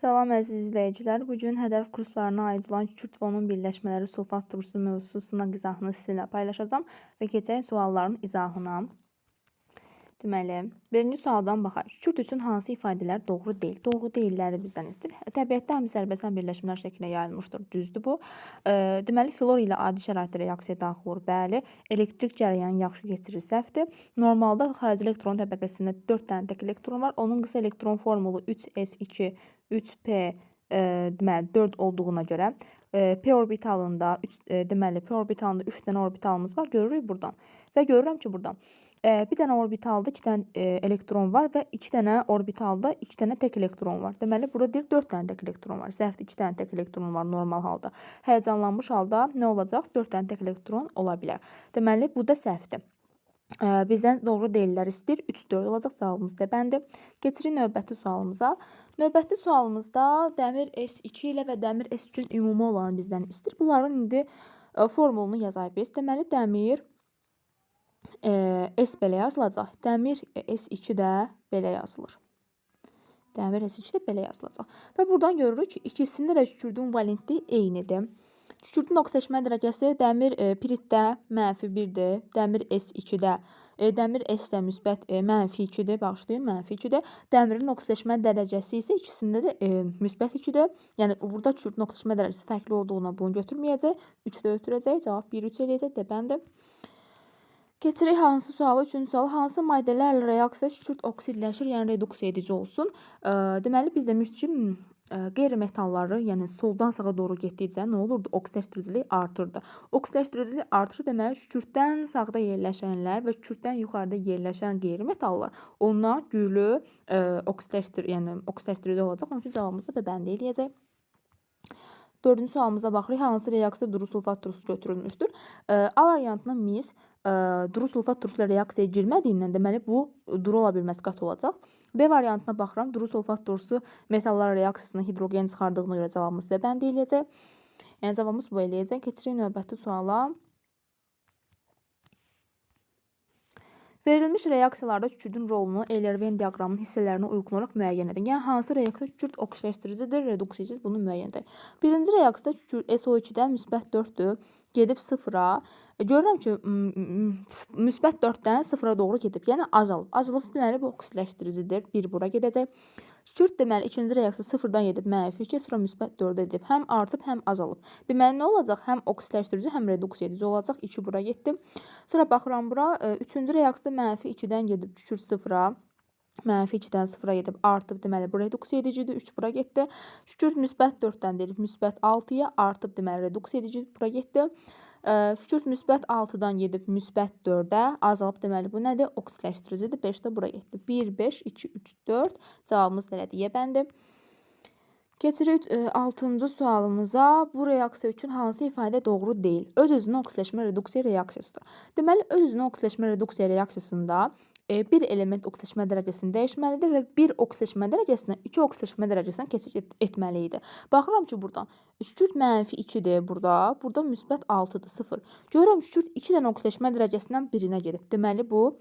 Salam əziz izləyicilər. Bu gün hədəf kurslarına aid olan kükürt və onun birləşmələri sulfat turşusu mövzusu sınaq izahını sizinlə paylaşacağam və keçək sualların izahına. Deməli, birinci sualdan baxaq. Kükürt üçün hansı ifadələr doğru deyil? Doğru deyilləri bizdən istəyir. Təbiətdə həm sərbəst, həm birləşmələr şəklində yayılmışdır. Düzdür bu. Deməli, flor ilə adi şəraitdə reaksiyaya daxil olur. Bəli, elektrik cərəyanı yaxşı keçirir, səhvdir. Normalda xarici elektron təbəqəsində 4 dənə tək elektron var. Onun qısa elektron formulu 3s2 3p deməli 4 olduğuna görə p orbitalında 3 deməli p orbitalında 3 dənə orbitalımız var. Görürük buradan. Və görürəm ki, buradan bir dənə orbitalda 2 dənə elektron var və 2 dənə orbitalda 2 dənə tək elektron var. Deməli burada deyir 4 dənə tək elektron var. Səhvdir, 2 dənə tək elektron var normal halda. Həyəcanlanmış halda nə olacaq? 4 dənə tək elektron ola bilər. Deməli bu da səhvdir. Bizdən doğru deyillər istəyir. 3, 4 olacaq cavabımız D bəndi. Keçirik növbəti sualımıza. Növbəti sualımızda dəmir S2 ilə və dəmir S3-ün ümumi olanı bizdən istəyir. Bunların indi formulunu yazaq biz. Deməli dəmir S belə yazılacaq. Dəmir S2 də belə yazılır. Dəmir S2 də belə yazılacaq. Və buradan görürük ki, ikisində də kükürdün valentliyi eynidir. Kükürdün oksidləşmə dərəcəsi dəmir piritdə -1-dir, dəmir S2-də, dəmir S-də müsbət -2-dir, bağışlayın, -2-dir. Dəmirin oksidləşmə dərəcəsi isə ikisində də müsbət 2-dir. Yəni burada kükürdün oksidləşmə dərəcəsi fərqli olduğuna bunu götürməyəcək. 3-də ötürəcək. Cavab 1-3 eləyəcək. D bəndi. Keçirik hansı sualı? Üçüncü sualı. Hansı maddələrlə reaksiya kükürt oksidləşir, yəni reduksiya edici olsun? Deməli biz demişdik ki, qeyri-metalları, yəni soldan sağa doğru getdikcə nə olurdu? Oksidləşdiricilik artırdı. Oksidləşdiricilik artır deməli kükürddən sağda yerləşənlər və kükürddən yuxarıda yerləşən qeyri-metallar ondan güclü oksidləşdirici olacaq. Onun üçün cavabımız da B bəndi eləyəcək. Dördüncü sualımıza baxırıq. Hansı reaksiya duru sulfat turşusu götürülmüşdür? A variantına mis duru sulfat turşusu ilə reaksiyaya girmədiyindən deməli bu duru ola bilməz, qat olacaq. B variantına baxıram. Duru sulfat turşusu metallar reaksiyasına hidrogen çıxardığına görə cavabımız B bəndi eləyəcək. Yəni cavabımız bu eləyəcək. Keçirik növbəti suala. Verilmiş reaksiyalarda kükürdün rolunu Euler-Venn diaqramının hissələrinə uyğun olaraq müəyyən edin. Yəni hansı reaksiya kükürt oksidləşdiricidir, reduksiya edicidir, bunu müəyyən edək. Birinci reaksiyada kükürt SO2-də müsbət 4-dür, gedib 0-a. Görürəm ki, müsbət 4-dən 0-a doğru gedib, yəni azalıb. Azalıbsa deməli bu oksidləşdiricidir, 1 bura gedəcək. Kükürt deməli ikinci reaksiya 0-dan gedib -2, sonra müsbət 4-ə gedib. Həm artıb, həm azalıb. Deməli nə olacaq? Həm oksidləşdirici, həm reduksiya edici olacaq. 2 bura getdi. Sonra baxıram bura. Üçüncü reaksiya -2-dən gedib kükürt 0-a. -2-dən 0-a gedib artıb, deməli bu reduksiya edicidir. 3 bura getdi. Kükürt müsbət 4-dən deyilib müsbət 6-ya artıb, deməli reduksiya edici bura getdi. Kükürt müsbət 6-dan gedib müsbət 4-ə azalıb, deməli bu nədir? Oksidləşdiricidir. 5 də bura getdi. 1, 5, 2, 3, 4. Cavabımız elədir? Y bəndi. Keçirik 6-cı sualımıza. Bu reaksiya üçün hansı ifadə doğru deyil? Öz-özünə oksidləşmə reduksiya reaksiyasıdır. Deməli, öz-özünə oksidləşmə reduksiya reaksiyasında bir element oksidləşmə dərəcəsini dəyişməlidir və bir oksidləşmə dərəcəsinə 2 oksidləşmə dərəcəsinə keçid etməli idi. Baxıram ki, buradan kükürt -2-dir burada, burada müsbət 6-dır, 0. Görürəm kükürt 2 dənə oksidləşmə dərəcəsindən birinə gedib. Deməli, bu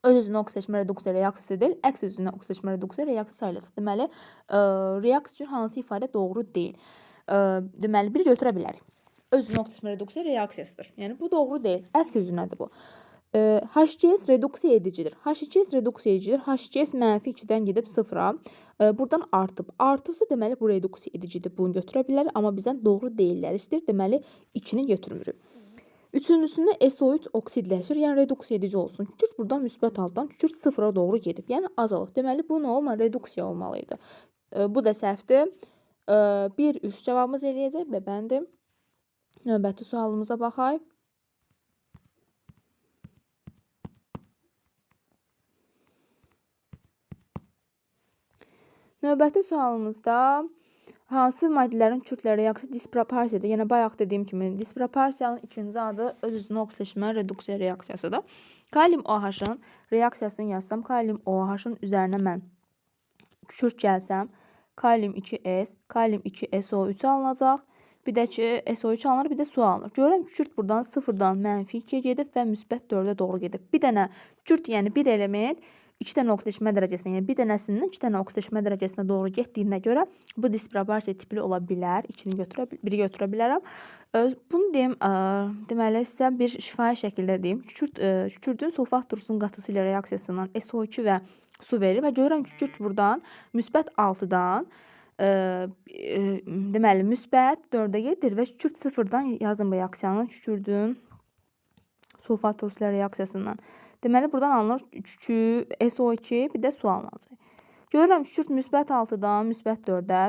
öz-özünə oksidləşmə reduksiya reaksiyası deyil, əks özünə oksidləşmə reduksiya reaksiyası sayılacaq. Deməli, reaksiya üçün hansı ifadə doğru deyil? Deməli, bir götürə bilərik. Öz-özünə oksidləşmə reduksiya reaksiyasıdır. Yəni, bu doğru deyil, əks özünədir bu. H2S reduksiya edicidir. H2S reduksiya edicidir. H2S -2-dən gedib 0-a. Buradan artıb. Artıbsa deməli bu reduksiya edicidir. Bunu götürə bilərik, amma bizdən doğru deyillər istəyir. Deməli 2-ni götürmürük. Üçüncüsündə SO3 oksidləşir, yəni reduksiya edici olsun. Kükürt buradan müsbət 6-dan kükürt 0-a doğru gedib, yəni azalıb. Deməli bu nə olmalı? Reduksiya olmalı idi. Bu da səhvdir. 1, 3 cavabımız eləyəcək. B bəndi. Növbəti sualımıza baxaq. Növbəti sualımızda hansı maddələrin kükürdlə reaksiyası disproporsiyadır? Yəni bayaq dediyim kimi disproporsiyanın ikinci adı öz-özünə oksidləşmə reduksiya reaksiyasıdır. Kalium OH-ın reaksiyasını yazsam, kalium OH-ın üzərinə mən kükürt gəlsəm, kalium 2S, kalium 2SO3 alınacaq. Bir də ki SO3 alınır, bir də su alınır. Görürəm kükürt buradan 0-dan -2-yə gedib və müsbət 4-ə doğru gedib. Bir dənə kükürt, yəni bir element 2 dənə oksidləşmə dərəcəsinə, yəni bir dənəsindən 2 dənə oksidləşmə dərəcəsinə doğru getdiyinə görə bu disproporsiya tipli ola bilər. 2-ni götürə, 1-i götürə bilərəm. Bunu deyim, deməli sizə bir şifahi şəkildə deyim. Kükürdün sulfat durusunun qatısı ilə reaksiyasından SO2 və su verir və görürəm kükürt buradan müsbət 6-dan deməli müsbət 4-ə gedir və kükürt 0-dan yazım reaksiyanı kükürdün sulfat durusu ilə reaksiyasından. Deməli buradan alınır SO2, bir də su alınacaq. Görürəm kükürt müsbət 6-dan müsbət 4-ə,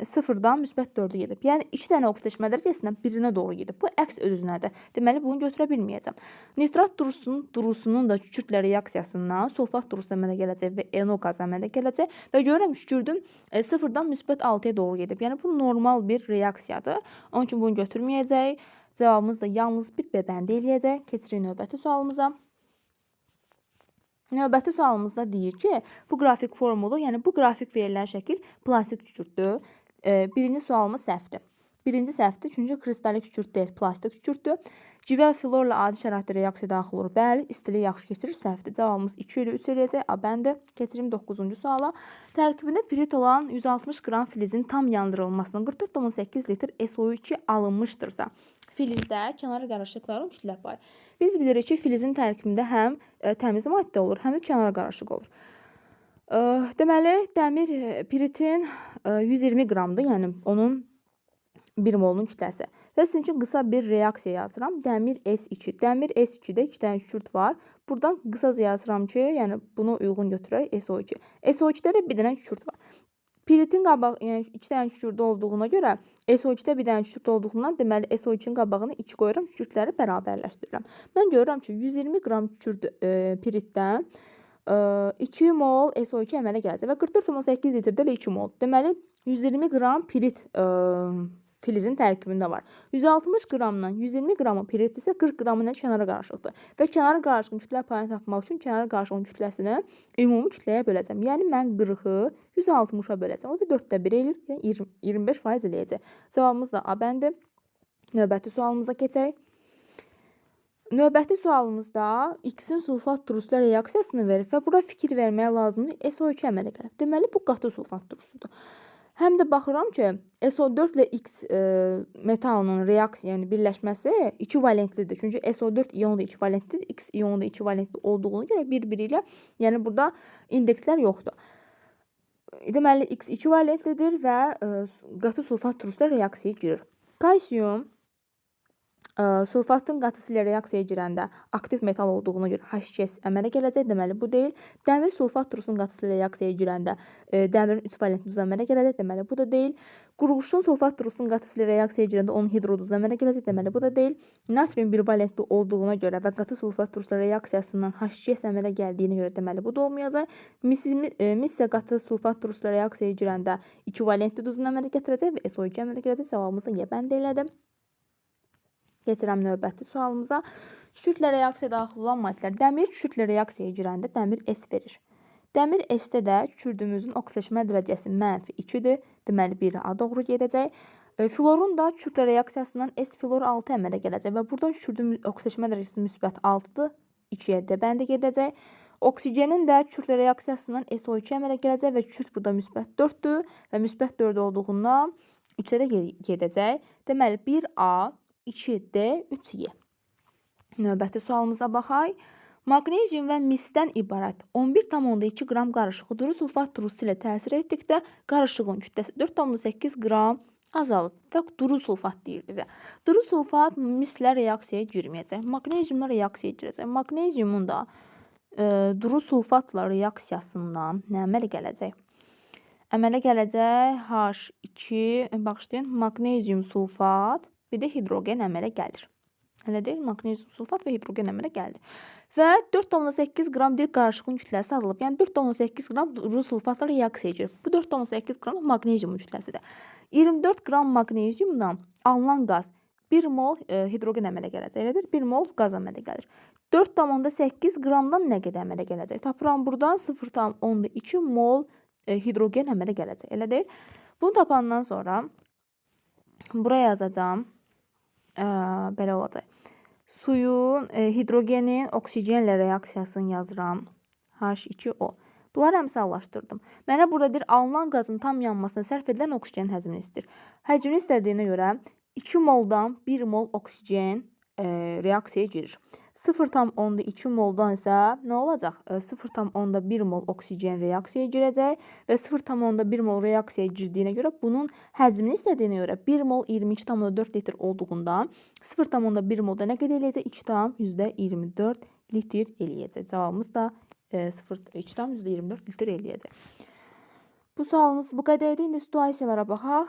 0-dan müsbət 4-ə gedib. Yəni 2 dənə oksidləşmə dərəcəsindən birinə doğru gedib. Bu əks öz-özünədir. Deməli bunu götürə bilməyəcəm. Nitrat durusunun da kükürdlə reaksiyasından sulfat durusu əmələ gələcək və NO qazı əmələ gələcək və görürəm kükürdün 0-dan müsbət 6-ya doğru gedib. Yəni bu normal bir reaksiyadır. Onun üçün bunu götürməyəcəyik. Cavabımız da yalnız bir B bəndi eləyəcək. Keçirik növbəti sualımıza. Növbəti sualımızda deyir ki, bu qrafik formulu, yəni bu qrafik verilən şəkil plastik kükürdür. Birinci sualımız səhvdir. Birinci səhvdir, çünki kristalik kükürt deyil, plastik kükürdür. Civə florla adi şəraitdə reaksiya daxil olur. Bəli, istilik yaxşı keçirir, səhvdir. Cavabımız 2 ilə 3 eləyəcək. A bəndi. Keçirim 9-cu suala. Tərkibində pirit olan 160 qram filizin tam yandırılmasından 44,8 litr SO2 alınmışdırsa, filizdə kənara qarışıqların kütlə payı. Biz bilirik ki, filizin tərkibində həm təmiz maddə olur, həm də kənara qarışıq olur. Deməli, dəmir piritin 120 qramdır, yəni onun 1 molunun kütləsi. Və sizin üçün qısa bir reaksiya yazıram. Dəmir S2. Dəmir S2-də 2 dənə kükürt var. Buradan qısaca yazıram ki, yəni bunu uyğun götürərək SO2. SO2-də də bir dənə kükürt var. Piritin qabağı, yəni 2 dənə kükürdü olduğuna görə SO2-də bir dənə kükürt olduğundan deməli SO2-nin qabağına 2 qoyuram, kükürtləri bərabərləşdirirəm. Mən görürəm ki, 120 qram kükürt piritdən 2 mol SO2 əmələ gələcək və 44,8 litrdə elə 2 mol. Deməli 120 qram pirit filizin tərkibində var. 160 qramdan 120 qramı pirit isə 40 qramı ilə kənara qarışıqdır. Və kənara qarışığın kütlə payını tapmaq üçün kənara qarışığın kütləsini ümumi kütləyə böləcəm. Yəni mən 40-ı 160-a böləcəm. O da 4-də 1 eləyir, yəni 25% eləyəcək. Cavabımız da A bəndi. Növbəti sualımıza keçək. Növbəti sualımızda X-in sulfat durusu ilə reaksiyasını verir və bura fikir verməyə lazımdır. SO2 əmələ gəlib. Deməli bu qatı sulfat durusudur. Həm də baxıram ki, SO4 ilə X metalının reaksiya, yəni birləşməsi 2 valentlidir. Çünki SO4 ionu da 2 valentlidir, X ionu da 2 valentli olduğuna görə bir-biri ilə, yəni burada indekslər yoxdur. Deməli X 2 valentlidir və qatı sulfat durusu ilə reaksiyaya girir. Kalsium sulfatın qatısı ilə reaksiyaya girəndə aktiv metal olduğuna görə H2S əmələ gələcək. Deməli bu deyil. Dəmir sulfat durusunun qatısı ilə reaksiyaya girəndə dəmirin 3 valentli duzu əmələ gələcək. Deməli bu da deyil. Qurğuşun sulfat durusunun qatısı ilə reaksiyaya girəndə onun hidroduzu əmələ gələcək. Deməli bu da deyil. Natrium 1 valentli olduğuna görə və qatı sulfat durusu ilə reaksiyasından H2S əmələ gəldiyinə görə deməli bu da olmayacaq. Mis isə qatı sulfat durusu ilə reaksiyaya girəndə 2 valentli duzunu əmələ gətirəcək və SO2 əmələ gələcək. Cavabımız da Y bəndi elədi. Keçirəm növbəti sualımıza. Kükürdlə reaksiya daxil olan maddələr. Dəmir kükürdlə reaksiyaya girəndə dəmir S verir. Dəmir S-də də kükürdümüzün oksidləşmə dərəcəsi -2-dir. Deməli 1 A doğru gedəcək. Florun da kükürdlə reaksiyasından S flor 6 əmələ gələcək və buradan kükürdün oksidləşmə dərəcəsi müsbət 6-dır. 2-yə D bəndi gedəcək. Oksigenin də kükürdlə reaksiyasından SO2 əmələ gələcək və kükürt burada müsbət 4-dür və müsbət 4 olduğundan 3-ə də gedəcək. Deməli 1A 2D, 3Y. Növbəti sualımıza baxaq. Maqnezium və misdən ibarət 11,2 qram qarışığı duru sulfat durusu ilə təsir etdikdə qarışığın kütləsi 4,8 qram azalıb və duru sulfat deyir bizə. Duru sulfat mislə reaksiyaya girməyəcək. Maqneziumla reaksiyaya girəcək. Maqneziumun da duru sulfatla reaksiyasından nə əmələ gələcək? Əmələ gələcək H2, bağışlayın, maqnezium sulfat, bir də hidrogen əmələ gəlir. Elə deyil, maqnezium sulfat və hidrogen əmələ gəldi. Və 4,8 qram bir qarışığın kütləsi azalıb. Yəni 4,8 qram duru sulfatla reaksiyaya girir. Bu 4,8 qram maqneziumun kütləsidir. 24 qram maqneziumdan alınan qaz 1 mol hidrogen əmələ gələcək. Elədir? 1 mol qaz əmələ gəlir. 4,8 qramdan nə qədər əmələ gələcək? Tapıram buradan 0,2 mol hidrogen əmələ gələcək. Elə deyil? Bunu tapandan sonra buraya yazacağam. Belə olacaq. Suyun, hidrogenin oksigenlə reaksiyasını yazıram. H2O. Bunları əmsallaşdırdım. Mənə burada deyir, alınan qazın tam yanmasına sərf edilən oksigenin həcmini istəyir. Həcmini istədiyinə görə 2 moldan 1 mol oksigen reaksiyaya girir. 0,2 moldan isə nə olacaq? 0,1 mol oksigen reaksiyaya girəcək və 0,1 mol reaksiyaya girdiyinə görə bunun həcmini istədiyinə görə 1 mol 22,4 litr olduğundan 0,1 molda nə qədər eləyəcək? 2,24 litr eləyəcək. Cavabımız da 2,24 litr eləyəcək. Bu sualımız bu qədər idi. İndi situasiyalara baxaq.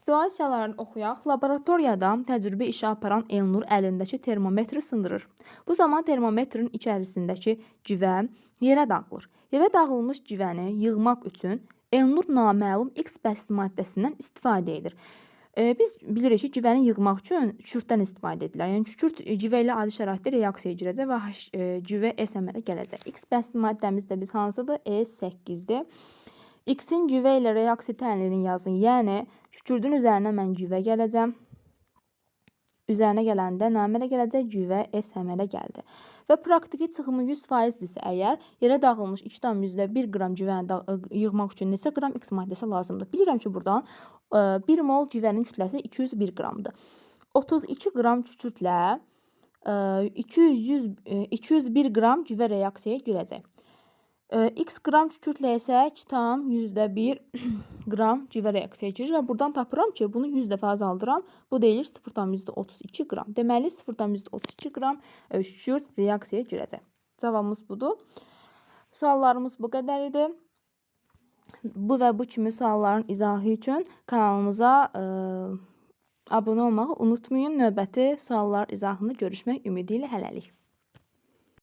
Situasiyalarını oxuyaq. Laboratoriyada təcrübə işi aparan Elnur əlindəki termometri sındırır. Bu zaman termometrin içərisindəki civə yerə dağılır. Yerə dağılmış civəni yığmaq üçün Elnur naməlum X bəsit maddəsindən istifadə edir. Biz bilirik ki, civəni yığmaq üçün kükürddən istifadə edirlər. Yəni kükürd civə ilə adi şəraitdə reaksiyaya girəcək və civə S əmələ gələcək. X bəsit maddəmiz də biz hansıdır? E8-dir. X-in civə ilə reaksiya təhlilini yazın. Yəni kükürdün üzərinə mən civə gələcəm. Üzərinə gələndə nə əmələ gələcək? Civə S əmələ gəldi. Və praktiki çıxımı 100%dirsə əgər, yerə dağılmış 2,1 qram civəni yığmaq üçün neçə qram X maddəsi lazımdır? Bilirəm ki, buradan 1 mol civənin kütləsi 201 qramdır. 32 qram kükürdlə 201 qram civə reaksiyaya girəcək. X qram kükürdlə isə 2,1 qram civə reaksiyaya girir və buradan tapıram ki, bunu 100 dəfə azaldıram. Bu deyilir 0,32 qram. Deməli 0,32 qram kükürd reaksiyaya girəcək. Cavabımız budur. Suallarımız bu qədər idi. Bu və bu kimi sualların izahı üçün kanalımıza abunə olmağı unutmayın. Növbəti suallar izahını görüşmək ümidi ilə hələlik.